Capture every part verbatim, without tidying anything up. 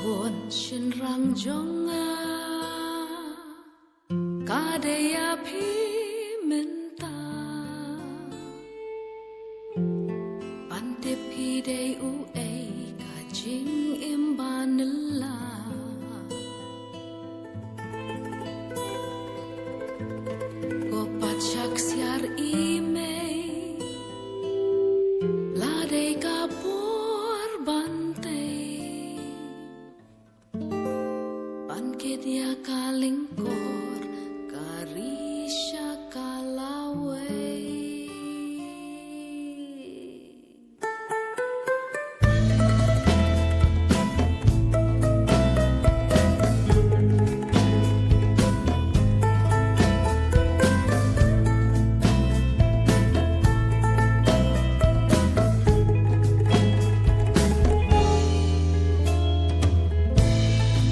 Khun shynrang jong nga, ka dei ïa phi mynta. Ban tip phi dei uei ka jingim ba nylla. Ko pat shah ksiar i mei, la dei ka por ban tei. Ban kit ïa ka lyngkor, ka ri sha ka lawei.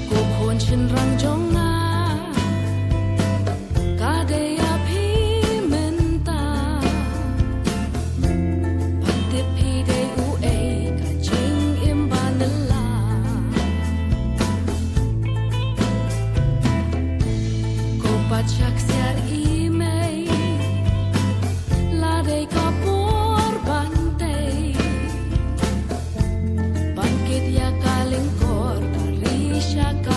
Ko khun shynrang jong nga, ka dei ïa phi mynta. Ban tip phi dei uei ka jingim ba nylla. Ko pat shah ksiar i mei, la dei ka por ban tei. Ban kit ïa ka lyngkor, ka ri sha ka